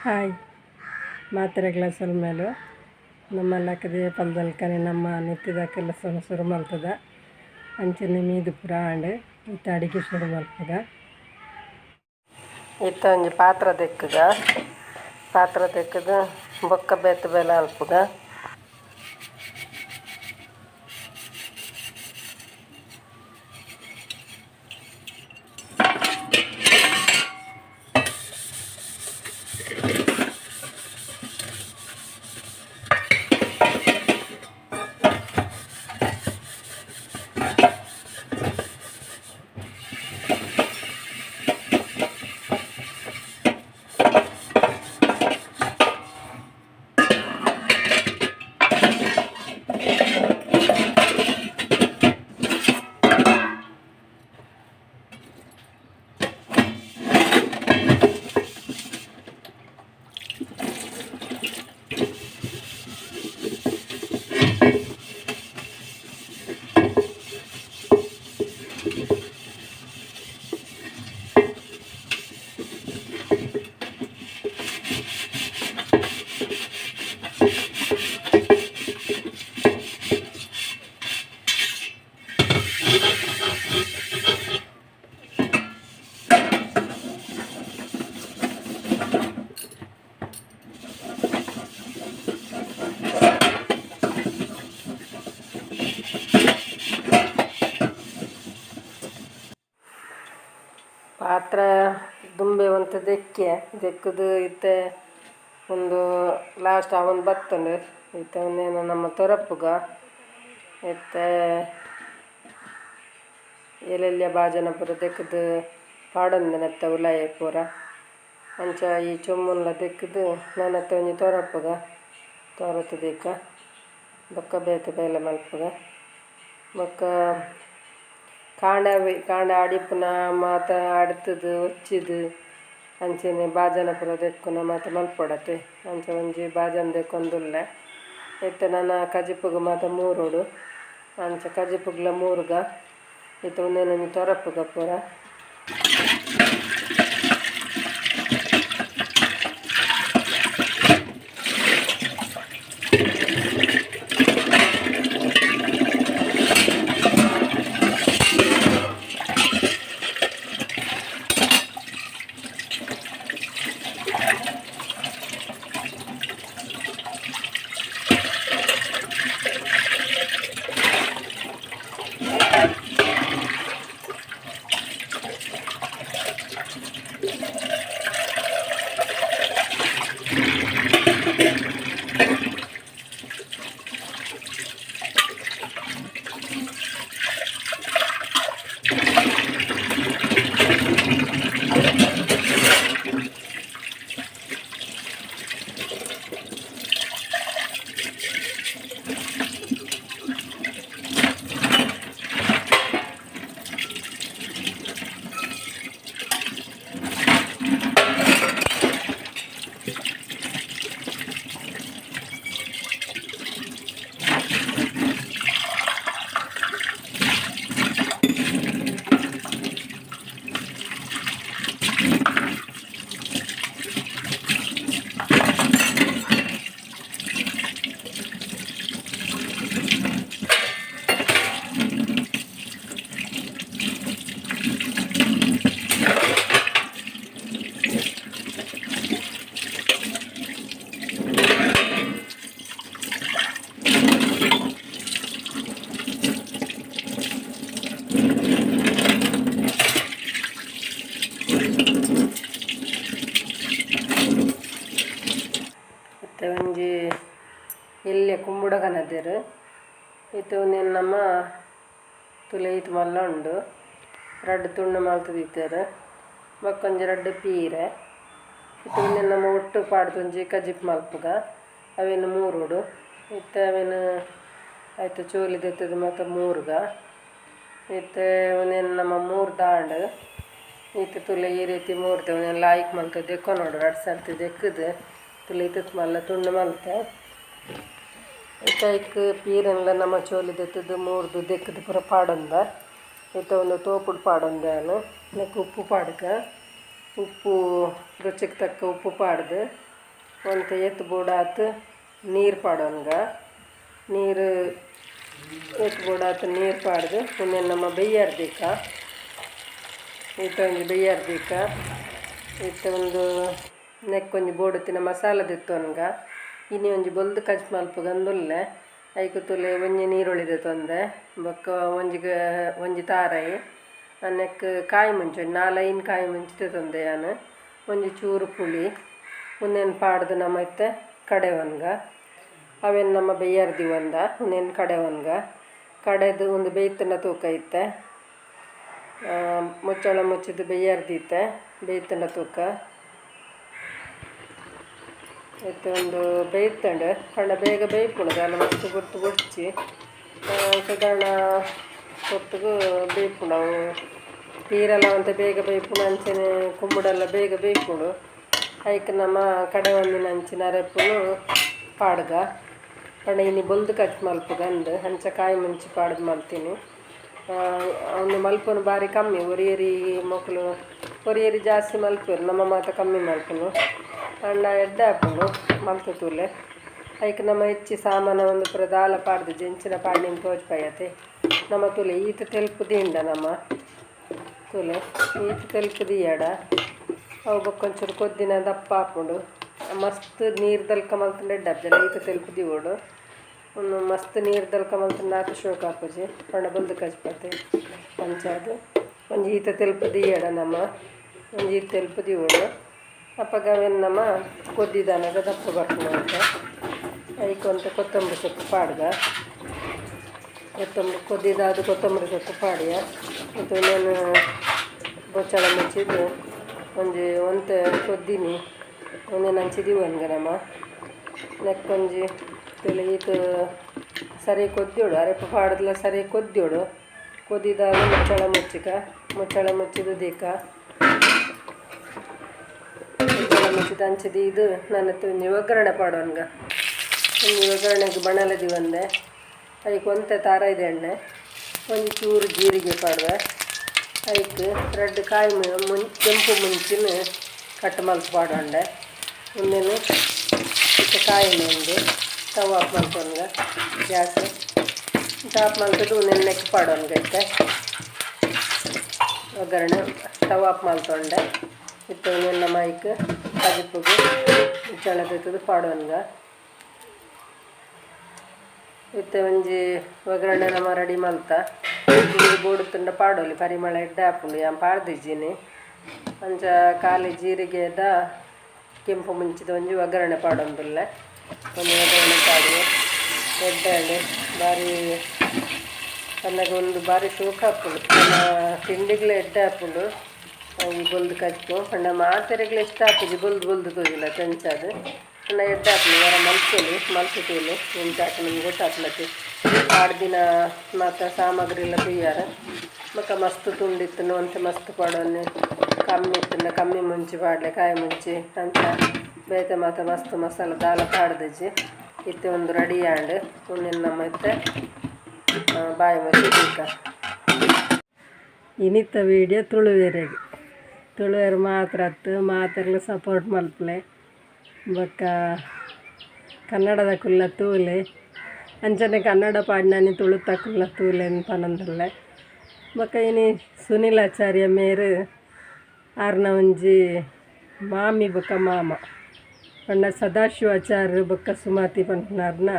Hi ಮಾತ್ರೆಗಳ ಸೊಲ್ಮೆಲು ನಮ್ಮ ಲಕ್ಕದೆ ಪಲ್ದಲ್ಕನೆ ನಮ್ಮ ನಿತ್ಯದ ಕೆಲಸ ಶುರು ಮಲ್ತದ ಅಂಚನೆ ಮೀದು ಪೂರ ಆಂಡ್ ಇತ್ತೆ ಅಡಿಗೆ ಶುರು ಮಲ್ಪುಗ. ಇತ್ತೆ ಒಂಜಿ ಪಾತ್ರ ದೆಕ್ಕುಗ, ಪಾತ್ರ ದೆಕ್ಕುದು ಬೊಕ್ಕ ಬೇತೆ ಬೇಲೆ ಅಲ್ಪುಗ. ಪಾತ್ರ ದುಂಬೆ ಒಂತೆ ದೆಕ್ಕೆ ದೆಕ್ಕುದು ಇತ್ತೆ ಉಂದು ಲಾಸ್ಟ್ ಅವೊಂದು ಬತ್ತುಂಡು. ಇತ್ತೆ ಉಂದೇನು ನಮ್ಮ ತೊರಪುಗ. ಇತ್ತೆ ಎಲ್ಲೆಲ್ಯ ಬಾಜನ ಪೂರ ದೆಕ್ಕುದು ಪಾಡೊಂದು ನೆತ್ತ ಉಲಾಯಿ ಪೂರ. ಅಂಚ ಈ ಚೊಂಬುನ್ಲ ದೆಕ್ಕುದು ನನತ್ತ ಒಂಜಿ ತೊರಪುಗ, ತೊರತು ದೀಕ ಬೊಕ್ಕ ಬೇತೆ ಬೇಲೆ ಮಲ್ಪುಗ. ಬೊಕ್ಕ ಕಾಂಡ ಕಾಂಡ ಅಡಿಪುನ ಮಾತ ಅಡ್ತುದು ಒಚ್ಚಿದ್ ಅಂಚನೆ ಬಾಜನ ಪೂರ ದೆಕ್ಕುನ ಮಾತ ಮಲ್ಪೊಡತೆ. ಅಂಚ ಒಂಜಿ ಬಾಜನ ದೆಕ್ಕೊಂದುಲ್ಲೆ. ಇತ್ತೆ ನನ ಕಜಿಪುಗು ಮಾತ ಮೂರೊಡು, ಅಂಚ ಕಜಿಪುಗ್ಲ ಮೂರುಗ. ಇತ್ತೆ ಉಂದೆನ್ ಒಂಜಿ ತೊರಪುಗ ಪೂರ. ಇತ್ತೆ ಒಂಜಿ ಎಲ್ಯ ಕುಂಬುಡ ಕನದೆರ್. ಇತ್ತೆ ಉಂದೆನ್ ನಮ ತೂಲೆ ಈತ್ ಮಲ್ಲ ಉಂಡು. ರಡ್ಡ್ ತುಂಡು ಮಲ್ತ್ ದೀತೆರ್. ಬೊಕ್ಕ ಒಂಜಿ ರಡ್ಡ್ ಪೀರೆ. ಇತ್ತೆ ಉಂದೆನ್ ನಮ ಒಟ್ಟು ಪಾಡ್ದ್ ಒಂಜಿ ಕಜಿಪು ಮಲ್ಪುಗ. ಅವೆನ್ ಮೂರೊಡು. ಇತ್ತೆ ಅವೆನ್ ಐತ ಚೋಲಿ ದೆತ್ತುದು ಮಾತ ಮೂರುಗ. ಇತ್ತೆ ಉಂದೆನ್ ನಮ ಮೂರ್ದಾಂಡ್. ಇತ್ತೆ ತೂಲೆ ಈ ರೀತಿ ಮೂರ್ದೆ. ಉಂದೆನ್ ಲಾಯ್ಕ್ ಮಲ್ತ್ ದೆಕ್ಕೊನೊಡು ರಡ್ಡ್ ಸರ್ತಿ ದೆಕ್ಕುದು ತೂಲೆ ಇತ್ತಿತ್ ಮಲ್ಲ ತುಂಡು ಮಲ್ತೆ. ಇತ್ತೆ ಐಕ್ ಪೀರೆನ್ಲ ನಮ ಚೋಲಿ ದೆತ್ತುದು ಮೂರ್ದು ದೆಕ್ಕುದು ಪೂರ ಪಾಡೊಂದ. ಇತ್ತೆ ಒಂದು ತೋಪುಡು ಪಾಡೊಂದೆ ಯಾನ್. ನೆಕ್ಕ್ ಉಪ್ಪು ಪಾಡ್ಕ, ಉಪ್ಪು ರುಚಿಕ್ ತಕ್ಕ ಉಪ್ಪು ಪಾಡ್ದು. ಒಂತೆ ಏತ್ ಬೋಡಾತ್ ನೀರು ಪಾಡೋನ್ಗ ನೀರು ಏತ್ ಬೋಡಾತ್ ನೀರು ಪಾಡ್ದು ಉಂದೆನ್ ನಮ ಬೆಯ್ಯರ್ದಿಕ್ಕ ಇತ್ತೆ ಒಂಜಿ ಬೆಯ್ಯರ್ದಿಕ್ಕ ಇತ್ತೆ ಒಂದು ನೆಕ್ಕೊಂಜಿ ಬೋಡುತ್ತಿನ ಮಸಾಲೆ ದೆತ್ತೊನ್ಗ ಇನಿ ಒಂಜಿ ಬೊಲ್ದು ಕಜ್ಜು ಮಲ್ಪುಗಂದುಲ್ಲೆ ಐಕ್ ತೂಲೆ ಒಂಜಿ ನೀರುಳ್ಳಿ ದೆತ್ತೊಂದೆ ಬೊಕ್ಕ ಒಂಜಿ ಒಂಜಿ ತಾರಾಯಿ ನೆಕ್ ಕಾಯಿ ಮುಂಚಿ ಒಂಜಿ 4-5 ಕಾಯಿ ಮುಂಚಿ ದೆತ್ತೊಂದೆ ಯಾನ್ ಒಂಜಿ ಚೂರು ಪುಳಿ ಉಂದೆನ್ ಪಾಡ್ದು ನಮ ಇತ್ತೆ ಕಡೆವನ್ಗ ಅವೆನ್ ನಮ್ಮ ಬೆಯ್ಯರ್ದಿವಂದ ಉಂದೆನ್ ಕಡೆವನ್ಗ ಕಡೆದು ಒಂದು ಬೇಯ್ತನ ತೂಕ ಇತ್ತೆ ಮುಚ್ಚಳ ಮುಚ್ಚಿದ್ದು ಬೆಯ್ಯರ್ದಿತ್ತೆ ಬೇಯ್ತನ ತೂಕ ಇತ್ತೆ ಒಂದು ಬೇಯ್ತಂಡು ಪಂಡ ಬೇಗ ಬೇಯ್ಪುಂಡು ದಾಲ ಮಸ್ತ್ ಗುರ್ತು ಬೊಡ್ಚಿ ಸಾಧಾರಣ ಪೊರ್ತುಗು ಬೇಯ್ಪುಂಡು ಅವು ಪೀರೆಲ್ಲ ಒಂತೆ ಬೇಗ ಬೇಯ್ಪುಂಡು ಅಂಚನೆ ಕುಂಬುಡೆಲ್ಲ ಬೇಗ ಬೇಯ್ಪುಂಡು ಐಕ್ ನಮ್ಮ ಕಡೆ ಒಂದಿನ ಅಂಚಿನ ಅರೆಪುನು ಪಾಡ್ಗ ಪಂಡ ಇನಿ ಬೊಲ್ದು ಕಜ್ಜು ಮಲ್ಪುಗ ಅಂದ್ ಅಂಚ ಕಾಯಿ ಮುಂಚಿ ಪಾಡ್ದು ಮಲ್ತೀನಿ ಒಂದು ಮಲ್ಪುನು ಬಾರಿ ಕಮ್ಮಿ ಒರಿಯರಿ ಮೊಕುಲು ಒರಿಯರಿ ಜಾಸ್ತಿ ಮಲ್ಪುವೆರ್ ನಮ್ಮ ಮಾತ ಕಮ್ಮಿ ಮಲ್ಪುನು ಅಂಡ ಎಡ್ಡೆ ಆಪುಂಡು ಮಲ್ತು ತೂಲೆ ಐಕ್ ನಮ್ಮ ಹೆಚ್ಚಿ ಸಾಮಾನ ಒಂದು ಪೂರ ದಾಲ ಪಾಡ್ದು ಜೆಂಚಿನ ಪಾಡ್ನಿನ್ ತೋಜ್ಪಾಯತೆ ನಮ್ಮ ತೂಲೆ ಈತ ತೆಲ್ಪು ದಿಂಡ ನಮ್ಮ ತೂಲೆ ಈತ ತೆಲ್ಪು ದೀಯಡ ಅವು ಬೊಕ್ಕೊಂಚೂರು ಕೊದ್ದಿನ ದಪ್ಪ ಆಪುಂಡು ಮಸ್ತ್ ನೀರು ದಲ್ಕ ಮಲ್ತುಂಡ ಎಡ್ಡೆ ಆಪುಜಿ ಈತ ತೆಲ್ಪು ದೀವೊಡು ಒಂದು ಮಸ್ತ್ ನೀರು ದಲ್ಕ ಮಲ್ತುಂಡ ಆತ್ ಶೋಕ್ ಆಪುಜಿ ಪಂಡ ಬೊಲ್ದು ಕಜ್ಪತೆ ಅಂಚಾದ್ ಒಂಜಿ ಈತ ತೆಲ್ಪು ದೀಯಡ ನಮ ಒಂಜಿ ಈತ ತೆಲ್ಪು ದೀವೊಡು ಅಪಗ ಅವೆನ್ ನಮ ಕೊದ್ದಿದಾನಗ ದಪ್ಪ ಬರ್ಪುಂಡು ಅಂತ ಐಕ್ ಒಂತೆ ಕೊತ್ತಂಬರಿ ಸೊಪ್ಪು ಪಾಡ್ಗ ಕೊತ್ತಂಬರಿ ಕೊದ್ದಿದಾದ ಕೊತ್ತಂಬರಿ ಸೊಪ್ಪು ಪಾಡಿಯ ಮತ್ತು ನಾನು ಬೊಚ್ಚಳ ಮುಚ್ಚಿದ್ದು ಒಂಜಿ ಒಂತೆ ಕೊದ್ದಿನಿ ಒಂದೆನ್ ಅಂಚಿ ದೀವೊನ್ಗ ನಮ ನೆಕ್ಕೊಂಜಿ ತೂಲೆ ಈತ್ ಸರಿ ಕೊದ್ದಿಯೋಡು ಅರೆಪು ಪಾಡ್ದಲ ಸರಿ ಕೊದ್ದಿಯೋಡು ಕೊದ್ದಿದಾಗ ಮುಚ್ಚಳ ಮುಚ್ಚಿಕ ಮುಚ್ಚಳ ಮುಚ್ಚಿದು ದೀಕ ಮುಚ್ಚಳ ಮುಚ್ಚಿದ ಅಂಚಿ ದೀದು ನನ್ನ ಒಂಜಿ ಒಗ್ಗರಣೆ ಪಾಡೋನ್ಗ ಒಂಜಿ ಒಗ್ಗರಣೆಗೆ ಬಣಲೆ ದೀವಂದೆ ಐಕ್ ಒಂತೆ ತಾರಾಯ್ದ ಎಣ್ಣೆ ಒಂಜಿ ಚೂರು ಜೀರಿಗೆ ಪಾಡುವೆ ಐಕ್ ರಡ್ಡ್ ಕಾಯಿ ಕೆಂಪು ಮುಂಚಿನ ಕಟ್ ಮಲ್ತ್ ಪಾಡೊಂಡೆ ಉಂದೆನ್ ಇತ್ತೆ ಕಾಯಿ ಉಂದು ಸ್ಟವ್ ಆಫ್ ಮಲ್ಪೊನ್ಗ ಗ್ಯಾಸ್ ಆಫ್ ಮಲ್ತುದು ಉಂದೆನ್ ನೆಕ್ ಪಾಡೊನ್ಗ ಇತ್ತೆ ಒಗ್ಗರಣೆ ಸ್ಟವ್ ಆಫ್ ಮಲ್ತೊಂಡೆ ಇತ್ತೆ ಉಂದೆನ್ ನಮ ಐಕ್ ಕಜಿಪುಗು ಮುಚ್ಚಳ ದೆತ್ತುದು ಪಾಡೊನ್ಗ ಇತ್ತೆ ಒಂಜಿ ಒಗ್ಗರಣೆ ನಮ ರೆಡಿ ಮಲ್ತ ನೀರು ಬೋಡುತ್ತುಂಡ ಪಾಡೊಲಿ ಪರಿಮಳ ಎಡ್ಡೆ ಆಪುಂಡು ಯಾನ್ ಪಾಡ್ದಿಜ್ಜಿನಿ ಅಂಚ ಖಾಲಿ ಜೀರಿಗೆದ ಕೆಂಪು ಮುಂಚಿದ ಒಂಜಿ ಒಗ್ಗರಣೆ ಪಾಡೊಂದುಲ್ಲೆ ಒಂಜಿ ಒಗ್ಗರಣೆ ಪಾಡಿ ಎಡ್ಡೆ ಆಂಡ್ ಬಾರಿ ಪನ್ನಗ ಒಂದು ಬಾರಿ ಶೋಕ ಆಪುಂಡು ನಮ್ಮ ತಿಂಡಿಗ್ಲ ಎಡ್ಡೆ ಆಪುಂಡು ಈ ಬೊಲ್ದು ಕಜ್ಪು ಪಂಡ ಮಾತೆರೆಗ್ಲ ಇಷ್ಟ ಆಪುಜಿ ಬೊಲ್ದು ಬೊಲ್ದು ತೋಜುಂಡು ಅಂಚಾದ್ ಪಂಡ ಎಡ್ಡೆ ಆಪುಂಡು ವರ ಮಲ್ಪೊಲಿ ಮಲ್ತ್ ತೂಲೆ ಎಂಚ ಆಪುಂಡು ಗೊತ್ತಾಪುಂಡತೆ ಪಾಡ್ದಿನ ಮಾತ ಸಾಮಗ್ರಿ ಎಲ್ಲ ತೂಯಾರ ಬೊಕ ಮಸ್ತ್ ತುಂಡು ಒಂತೆ ಮಸ್ತ್ ಪಾಡೊಂದು ಕಮ್ಮಿ ಇತ್ತುಂಡ ಕಮ್ಮಿ ಮುಂಚಿ ಪಾಡ್ಲೆ ಕಾಯಿ ಮುಂಚಿ ಅಂಚ ಬೇತೆ ಮಾತ ಮಸ್ತ್ ಮಸಾಲೆ ದಾಲ ಪಾಡ್ದಿಜ್ಜಿ ಇತ್ತೆ ಒಂದು ರೆಡಿ ಆಂಡ್ ಉಂದೆನ್ ನಮ ಇತ್ತೆ ಬಾಯಿ ಮುಚ್ಚಿ ದೀಕ ಇನಿತ ವೀಡಿಯೋ ತುಳುವೆರೆಗ್ ತುಳುವೆರ್ ಮಾತ್ರ ಅತ್ತ್ ಮಾತೆರ್ಲ ಸಪೋರ್ಟ್ ಮಲ್ಪುಲೆ ಬೊಕ್ಕ ಕನ್ನಡದ ಕುಲ್ಲ ತೂಲೆ ಅಂಚನೆ ಕನ್ನಡ ಪಾಡ್ನನಿ ತುಳುತ ಕುಲ್ಲ ತೂಲೆ ಪನೊಂದುಲ್ಲೆ ಬೊಕ್ಕ ಇನಿ ಸುನಿಲ್ ಆಚಾರ್ಯ ಮೇರ್ ಆರ್ನ ಒಂಜಿ ಮಾಮಿ ಬೊಕ್ಕ ಮಾಮ ಪಂಡ ಸದಾಶಿವಾಚಾರ್ಯ ಬೊಕ್ಕ ಸುಮತಿ ಪನ್ಪುನಾರ್ನ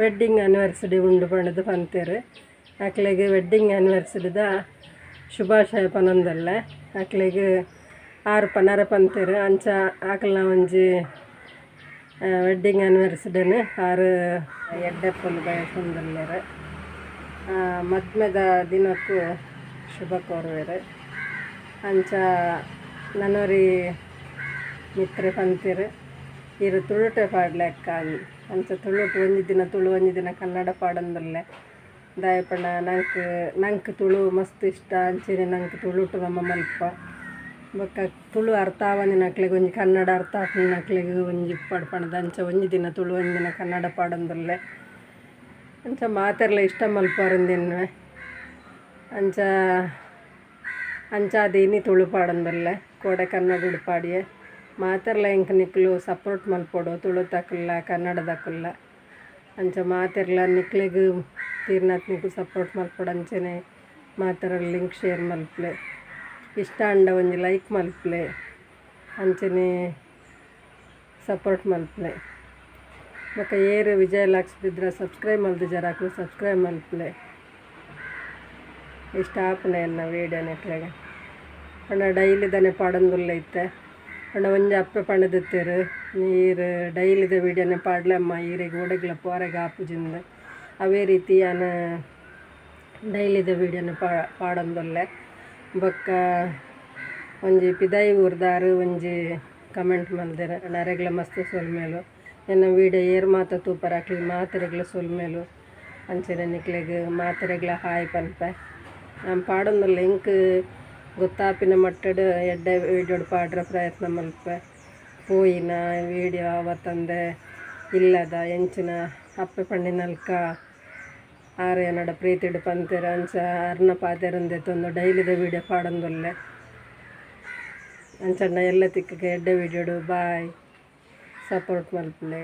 ವೆಡ್ಡಿಂಗ್ ಆ್ಯನಿವರ್ಸರಿ ಉಂಡು ಪಂಡ್ದ್ ಪಂತೆರ್ ಅಕ್ಲೆಗ್ ವೆಡ್ಡಿಂಗ್ ಆ್ಯನಿವರ್ಸರಿದ ಶುಭಾಶಯ ಪನೊಂದುಲ್ಲೆ ಅಕ್ಲೆಗ್ ಆರ್ ಪನರೆ ಪಂತೆರ್ ಅಂಚ ಅಕ್ಲ್ನ ಒಂಜಿ ವೆಡ್ಡಿಂಗ್ ಆ್ಯನಿವರ್ಸರಿನ್ ಆರ್ ಎಡ್ಡೆಪ್ಪುಲು ಬಯಸೊಂದುಲ್ಲೆರ್ ಮದ್ಮೆದ ದಿನಕ್ಕು ಶುಭ ಕೋರುವೆರ್ ಅಂಚ ನನೊರಿ ಮಿತ್ರೆ ಪಂತೆರ್ ಇರ್ ತುಳುಟೆ ಪಾಡ್ಲೆ ಅಕ್ಕ ಅಂಚ ತುಳುಟು ಒಂಜಿ ದಿನ ತುಳು ಒಂಜಿ ದಿನ ಕನ್ನಡ ಪಾಡೊಂದುಲ್ಲೆ ದಾಯೆ ಪಂಡ ನಂಕ್ ನಂಕ್ ತುಳು ಮಸ್ತ್ ಇಷ್ಟ ಅಂಚನೆ ನಂಕ್ ತುಳುಟು ನಮ ಮಲ್ಪ ಬೊಕ್ಕ ತುಳು ಅರ್ಥ ಆವಂದಿನಕ್ಲೆಗ್ ಒಂಜಿ ಕನ್ನಡ ಅರ್ಥ ಆಪುನಕ್ಲೆಗ್ ಒಂಜಿ ಇಪ್ಪಡ್ ಪಂಡ್ದ್ ಅಂಚ ಒಂಜಿ ದಿನ ತುಳು ಒಂಜಿ ದಿನ ಕನ್ನಡ ಪಾಡೊಂದುಲ್ಲೆ ಅಂಚ ಮಾತೆರ್ಲ ಇಷ್ಟ ಮಲ್ಪುವರೆಂದೆನ್ನುವೆ ಅಂಚ ಅಂಚಾದ್ ಇನಿ ತುಳು ಪಾಡೊಂದುಲ್ಲೆ ಕೋಡೆ ಕನ್ನಡಡ್ ಪಾಡಿಯೆ. ಮಾತೆರ್ಲ ಎಂಕ್ ನಿಕುಲು ಸಪೋರ್ಟ್ ಮಲ್ಪೊಡು ತುಳುತಕುಲ್ಲ ಕನ್ನಡದಕುಲ್ಲ ಅಂಚ ಮಾತೆರ್ಲ ನಿಕ್ಲೆಗ್ ತೀರ್ನಾತ್ ನಿಕುಲು ಸಪೋರ್ಟ್ ಮಲ್ಪೊಡು ಅಂಚನೆ ಮಾತೆರೆಗ್ಲ ಲಿಂಕ್ ಶೇರ್ ಮಲ್ಪುಲೆ. ಇಷ್ಟ ಆಂಡ ಒಂಜಿ ಲೈಕ್ ಮಲ್ಪುಲೆ. ಅಂಚನೆ ಸಪೋರ್ಟ್ ಮಲ್ಪುಲೆ. ಬೊಕ ಏರ್ ವಿಜಯ ಲಾಕ್ಸ್ ಬಿದ್ರ ಸಬ್ಸ್ಕ್ರೈಬ್ ಮಲ್ದಿಜಾರ ಅಕುಲು ಸಬ್ಸ್ಕ್ರೈಬ್ ಮಲ್ಪುಲೆ. ಇಷ್ಟ ಆಪುಂಡು ಎನ್ನ ವೀಡಿಯೋ ನಿಕ್ಲೆಗ್. ಪಂಡ ಡೈಲಿ ದಾನೆ ಪಾಡೊಂದುಲ್ಲೆ ಇತ್ತೆ. ಪಂಡ ಒಂಜಿ ಅಪ್ಪೆ ಪಂಡುದಿತ್ತೆರ್ ಈರ್ ಡೈಲಿದ ವೀಡಿಯೋನೆ ಪಾಡ್ಲೆ ಅಮ್ಮ ಈರೆಗ್ ಓಡೆಗ್ಲ ಪೋರೆಗ್ ಆಪುಜಿಂದ್. ಅವೇ ರೀತಿ ಯಾನ್ ಡೈಲಿದ ವೀಡಿಯೋನೆ ಪಾಡೊಂದುಲ್ಲೆ. ಬೊಕ್ಕ ಒಂಜಿ ಪಿದಾಯಿ ಊರ್ದಾರ್ ಒಂಜಿ ಕಮೆಂಟ್ ಮಲ್ದೆರ್ ಅರೆಗ್ಲ ಮಸ್ತ್ ಸೊಲ್ಮೆಲು. ಎನ್ನ ವೀಡಿಯೋ ಏರ್ ಮಾತ ತೂಪರ್ ಅಕ್ಲೆಗ್ ಮಾತೆರೆಗ್ಲ ಸೊಲ್ಮೆಲು. ಅಂಚನೆ ನಿಕ್ಲೆಗ್ ಮಾತೆರೆಗ್ಲ ಹಾಯ್ ಪನ್ಪೆ. ಯಾನ್ ಪಾಡೊಂದುಲ್ಲೆ ಎಂಕ್ ಗೊತ್ತಾಪಿನ ಮಟ್ಟಡ್ ಎಡ್ಡೆ ವೀಡಿಯೋಡ್ ಪಾಡ್ರೆ ಪ್ರಯತ್ನ ಮಲ್ಪುವೆ. ಪೋಯಿನ ವೀಡಿಯೋ ಅವತ್ತಂದೆ ಇಲ್ಲದ ಎಂಚಿನ ಅಪ್ಪೆ ಪಂಡಿನಲ್ಕ ಆರ್ ಎನಡ ಪ್ರೀತಿಡ್ ಪಂತೆರ್ ಅಂಚ ಅರ್ನ ಪಾತೆರನ್ ದೆತ್ತೊಂದು ಡೈಲಿದ ವೀಡಿಯೋ ಪಾಡೊಂದುಲ್ಲೆ. ಅಂಚಂಡ ಎಲ್ಲ ತಿಕ್ಕುಗೆ ಎಡ್ಡೆ ವೀಡಿಯೋಡು ಬಾಯ್. ಸಪೋರ್ಟ್ ಮಲ್ಪುಲೆ.